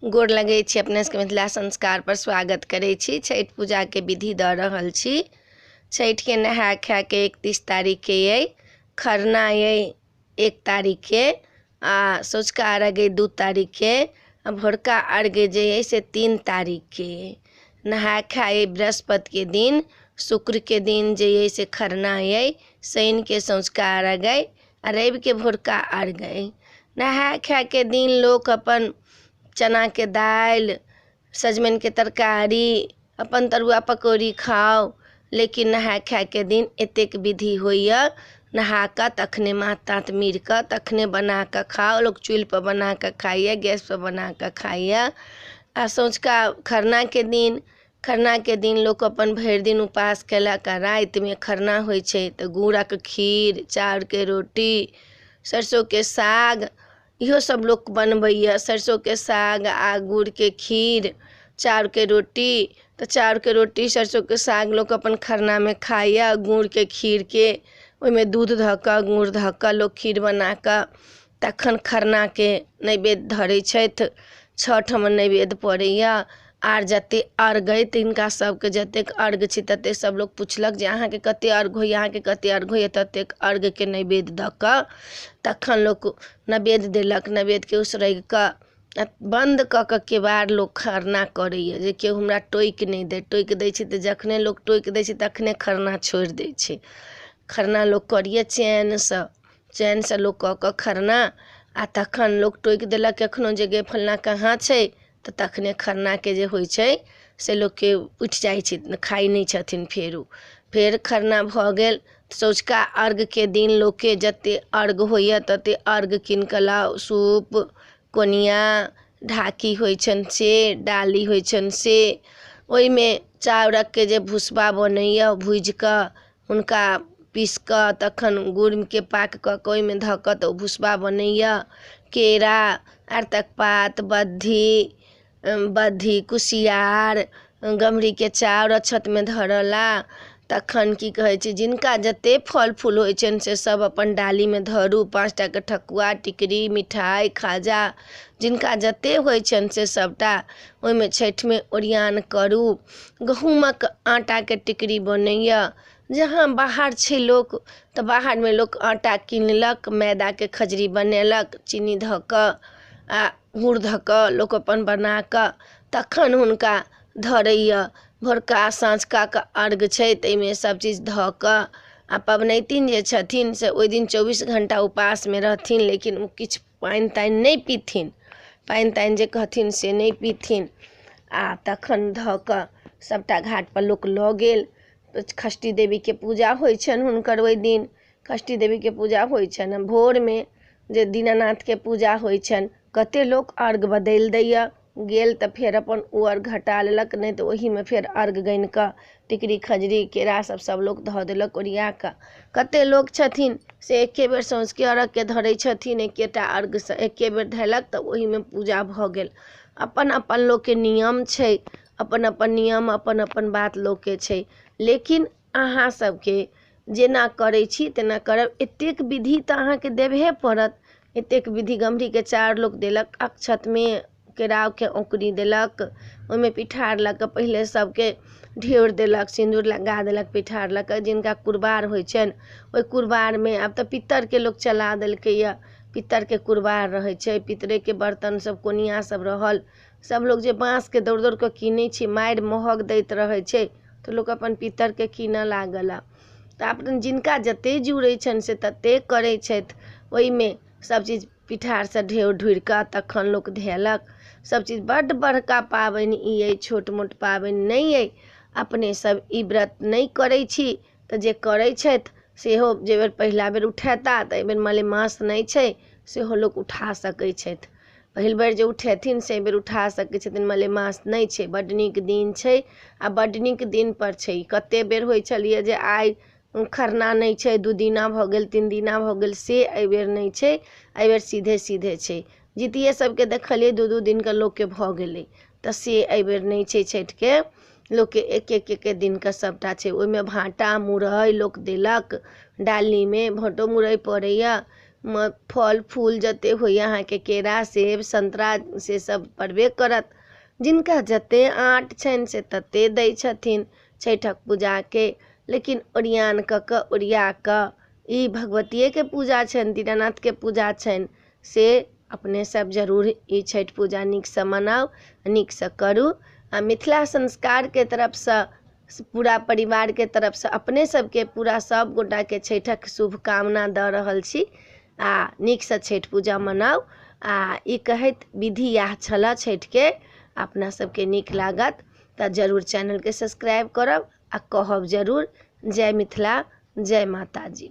गोर लगै छी। अपने सबके मिथिला संस्कार पर स्वागत करै छी। छठि पूजाके विधि दऽ रहल छी। छठिके नहाय खायके 31 तारीखके अइ, खरना अइ 1 तारीखके, आ सँझुका अर्घ अइ 2 तारीखके, आ भोरका अर्घ जे अइ से 3 तारीखके अइ। नहाय खाय अइ बृहस्पतिके दिन, शुक्रके दिन जे अइ से खरना अइ, शनिके सँझुका अर्घ अइ, आ रविके भोरका अर्घ अइ। नहाय खायके दिन लोक अपन चनाके दालि, सजमनिके तरकारी, अपन तरुआ पकौड़ी खाउ, लेकिन नहाय खायके दिन एतेक विधि होइए। नहाकऽ तखने माथ ताथ मीड़कऽ तखने बनाकऽ खाउ। लोक चूल्हिपर बनाकऽ खाइए, गैसपर बनाकऽ खाइए। आ सँझुका खरनाके दिन, खरनाके दिन लोक अपन भरि दिन उपास केलक आ रातिमे खरना होइ छै तऽ गुड़क खीर, चाउरके रोटी, सरिसोके साग, इहो सब लोक बनबैए। सरिसोके साग आ गुड़के खीर, चाउरके रोटी, तऽ चाउरके रोटी सरिसोके साग लोक अपन खरनामे खाइए। गुड़के खीरके ओहिमे दूध धऽ कऽ, गुड़ धऽ कऽ लोक खीर बनाकऽ तखन खरनाके नैवेद्य धरै छथि। 6 ठाम नैवेद्य पड़ैए। आर जतेक अर्घ अइ तिनका सबके जतेक अर्घ छै ततेक सब लोक पुछलक जे अहाँके कतेक अर्घ होइए, अहाँके कतेक अर्घ होइए, ततेक अर्घके नैवेद्य दऽ कऽ तखन लोक नैवेद्य देलक। नैवेद्यके उसरगि कऽ आ बन्द कऽ कऽ केबाड़ लोक खरना करैए जे केओ हमरा टोकि नहि दै। टोकि दै छै तऽ जखने लोक टोकि दै छै तखने खरना छोड़ि दै छै। खरना लोक करैए चैनसँ, चैनसँ लोक कऽ कऽ खरना, आ तखन लोक टोकि देलक कखनो जे गे फल्लाँ कहाँ छै, तऽ तखने खरनाके जे होइ छै से लोकके उठि जाइ छै, खाइ नहि छथिन। फेरो फेर खरना भऽ गेल। सँझुका अर्घके दिन लोकके जतेक अर्घ होइए ततेक अर्घ कीन कऽ लाउ। सूप, कोनिया, ढाकी होइ छनि से, डाली होइ छनि से, ओहिमे चाउरके जे भुसबा बनैए भुजिकऽ हुनका पीसिकऽ तखन गुड़के पाक कऽ कऽ ओहिमे धऽ कऽ तऽ ओ भुसबा बनैए। केरा, आरतक पात, बद्धी बद्धी, कुसियार, गम्हरीके चाउर अक्षतमे धरला। तखन की कहै छै, जिनका जतेक फल फूल होइ छनि से सब अपन डालीमे धरू। 5 टाके ठकुआ, टिकरी, मिठाइ, खाजा, जिनका जतेक होइ छनि से सबटा ओहिमे छठिमे ओरियान करू। गहूँमक आटाके टिकरी बनैए। जहाँ बाहर छै लोक तऽ बाहरमे लोक आटा किनलक, मैदाके खजरी बनेलक, चीनी धऽ कऽ आ गुड़ धऽ कऽ लोक अपन बनाकऽ तखन हुनका धरैए। भोरका साँझकाके अर्घ छै ताहिमे सबचीज धऽ कऽ, आ पबनैतिन जे छथिन से ओहि दिन 24 घण्टा उपासमे रहथिन, लेकिन ओ किछु पानि तानि नहि पीथिन, पानि तानि जे कहथिन से नहि पीथिन। आ तखन धऽ कऽ सबटा घाटपर लोक लऽ गेल। षष्ठी देवीके पूजा होइ छनि हुनकर, ओहि दिन षष्ठी देवीके पूजा होइ छनि। भोरमे जे दीनानाथके पूजा होइ छनि, कतेक लोक अर्घ बदलि दैए, गेल तऽ फेर अपन ओ अर्घ हटा लेलक, नहि तऽ ओहीमे फेर अर्घ गनिकऽ टिकरी खजरी केरा सब सब लोक धऽ देलक ओरिया कऽ। कतेक लोक छथिन से एके बेर सँझुके अर्घके धरै छथिन, एकेटा अर्घसँ एके बेर धेलक तऽ ओहीमे पूजा भऽ गेल। अपन अपन लोकके नियम छै, अपन अपन नियम, अपन अपन बात लोकके छै। लेकिन अहाँ सबके जेना करै छी तेना करब। एतेक विधि तऽ अहाँके देबहे पड़त। एतेक विधि गम्हरीके चाउर लोक देलक अक्षतमे, केरावके औँकरी देलक, ओहिमे पिठार लऽ कऽ पहिले सबके ढेउर देलक, सिन्दूर लगा देलक पिठार लऽ कऽ। जिनका कुरबार होइ छनि ओहि कुरबारमे, आब तऽ पित्तरके लोक चला देलकैए, पित्तरके कुरबार रहै छै, पित्तरेके बर्तन सब कोनिया सब रहल। सब लोक जे बाँसके दौड़ दौड़ कऽ कीनै छै, मारि महग दैत रहै छै, तऽ लोक अपन पित्तरके कीनऽ लागल। तऽ अपन जिनका जतेक जुड़ै छनि से ततेक करै छथि। ओहिमे सबचीज पिठारसँ ढेउर ढुरि कऽ तखन लोक धेलक सबचीज। बड्ड बड़का पाबनि ई अइ, छोट मोट पाबनि नहि अइ। अपने सब ई व्रत नहि करै छी तऽ जे करै छथि सेहो जे बेर पहिला बेर उठेता तऽ एहिबेर मलेमास नहि छै, सेहो लोक उठा सकै छथि। पहिल बेर जे उठेथिन से एहिबेर उठा सकै छथिन, मलेमास नहि छै। बड्ड नीक दिन छै आ बड्ड नीक दिनपर छै। कतेक बेर होइ छलैए जे आइ खरना नहि छै, 2 दिना भऽ गेल, 3 दिना भऽ गेल, से एहिबेर नहि छै। एहिबेर सीधे सीधे छै। जितिये सबके देखलियै 2-2 दिनके लोकके भऽ गेलै, तऽ से एहिबेर नहि छै। छठिके लोकके एक एक एक दिनके सबटा छै। ओहिमे भाँटा मुरइ लोक देलक डालीमे, भाँटो मुरइ पड़ैए, फल फूल जते होइए अहाँके, केरा सेब संतरा से सब पड़बे करत। जिनका जते आँट छनि से तते दै छथिन छठिक पूजाके। लेकिन ओरियान कऽ कऽ ओरिया कऽ ई भगवतियेके पूजा छनि, दीनानाथके पूजा छनि, से अपने सब जरूर ई छठि पूजा नीकसँ मनाउ, नीकसँ करू। आ मिथिला संस्कारके तरफसँ पूरा परिवारके तरफसँ अपने सबके पूरा सब गोटाके छठिक शुभकामना दऽ रहल छी। आ नीकसँ छठि पूजा मनाउ। आ ई कहैत विधि इएह छलऽ छठिके। अपना सबके नीक लागत तऽ जरूर चैनलके सब्सक्राइब करब आ कहब जरूर। जय मिथिला, जय माताजी।